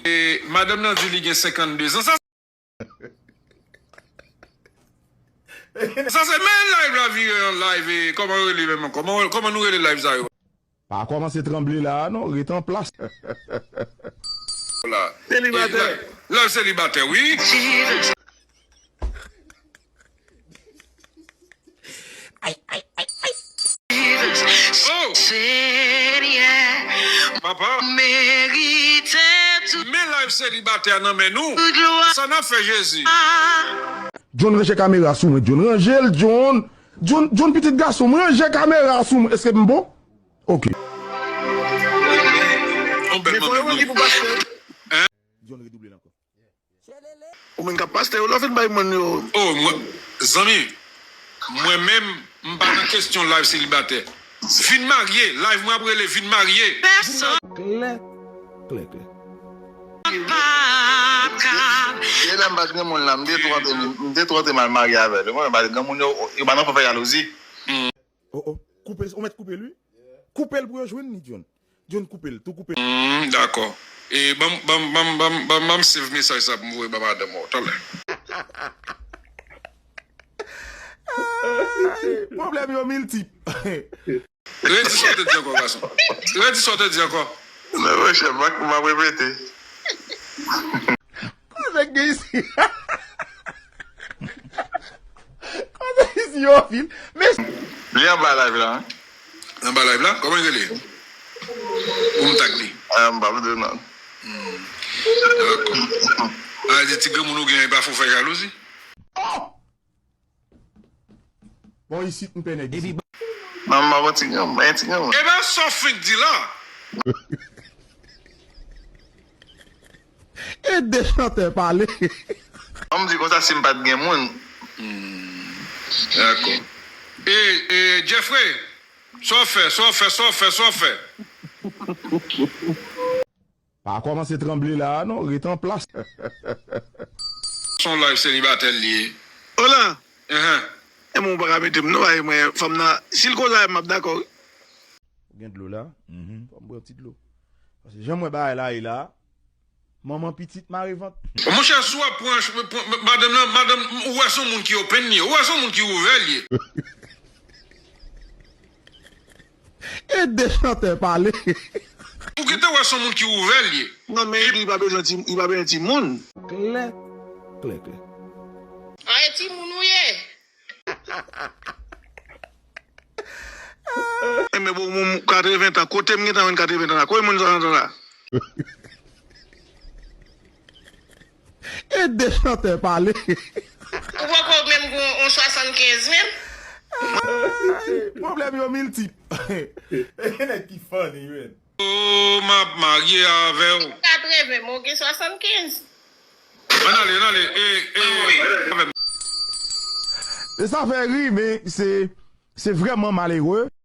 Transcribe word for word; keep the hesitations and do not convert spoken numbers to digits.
E, madanm nan di li gen senkannde zan. Sa, sa se men live la vire an live. E, kòman yo rele menm? Kòman, kòman nou rele live sa yo? Pa kòmanse tranble la a non, ret an plas. La. Selibatè. Live, live selibatè, wi. Ay, ay, ay, ay. Oh! Senyè, papa, merite tout. Men live selibatè nan men nou. Glwa. Sa n ap fè Jezi? John, ranje kamera sou mwen, John. Ranje l, John. John, John, pitit gason m, ranje kamera sou mwen. Èske m bon? Ok. On bèl manmi, wi. John, redouble l ankò. Ou menm k ap pastè yo, lè w fin bay moun yo. Oh, mwen, zanmi, mwen menm, m pa nan kesyon live selibatè. Vin marye, live mwen ap rele vin marye. Pèsonn. Klè, klè, klè. Pa ka. E lè m pa t gen moun la, m te tou antre, m te tou antre m al marye avè l. Mwen, pa t gen moun yo, yo pa nan fè jalouzi. Oh, oh. Koupe, ou mèt koupe l, wi. Koupe l pou yo jwenn li, John. John, koupe l, tou koupe l. Hmm, dakò. E ban m, ban m, ban m, ban m, ban m, ban m save mesaj sa pou m voye ba madanm ou, talè. Ay, pwoblèm yo miltip. Redi sa w te di ankò, gason. Redi sa w te di ankò. Non, monchè, m ap, m ap repete. Koze k gen isi? Koze isi yo fil. Men li anba live la, wi. Anba live la? Kòman l rele? Pou m tag li. Ah, m pa vle non. Hmm. Dakò. A di ti granmoun ou gen, li pa fè w fè jalouzi? Oh! Bon, isit m pè nèg isit. Manman, bon, ti granmoun, ti granmoun. Ebyen, sa w fenk di la? E de chantè pale. An m di konsa, si m pa t gen moun. Hmm, dakò. E, e, Jeffrey, sa w fè, sa w fè, sa w fè, sa w fè? Pa kòmanse tranble la a non, ret an plas. Se yon live selibatè l ye. Hola! Enhen. E mwen, ou pa ka mete m non, bay mwen fanm nan. Si l konsa, m ap dakò, wi. Ou gen dlo la? Mhm. Fò m bwè yon ti dlo. Paske jan m wè bagay la ye la, manman pitit mare vant. Monchè, si w ap pran, pran madanm nan, madanm, ou wè se yon moun ki open li ye, ou wè se yon moun ki ouvè li ye. E de chantè pale. Ou gentan wè se yon moun ki ouvè l ye. Non, men li pa bezwen ti, li pa bezwen timoun. Klè, klè, klè. A, e timoun ou ye? E men bon, bon, katreven tan, kote m gentan jwenn katreven tan la? Kote moun sa nan tan la? E de chantè pale. Ou poko menm gon on swasannkenz menm? Ay, pwoblèm yo miltip. E nèg ki funny, man. Oh, m ap marye avè w. Katreven, men w gen swasannkenz. Ann ale, ann ale. E, e, avè m. E sa fè ri, men se, se vrèman malere.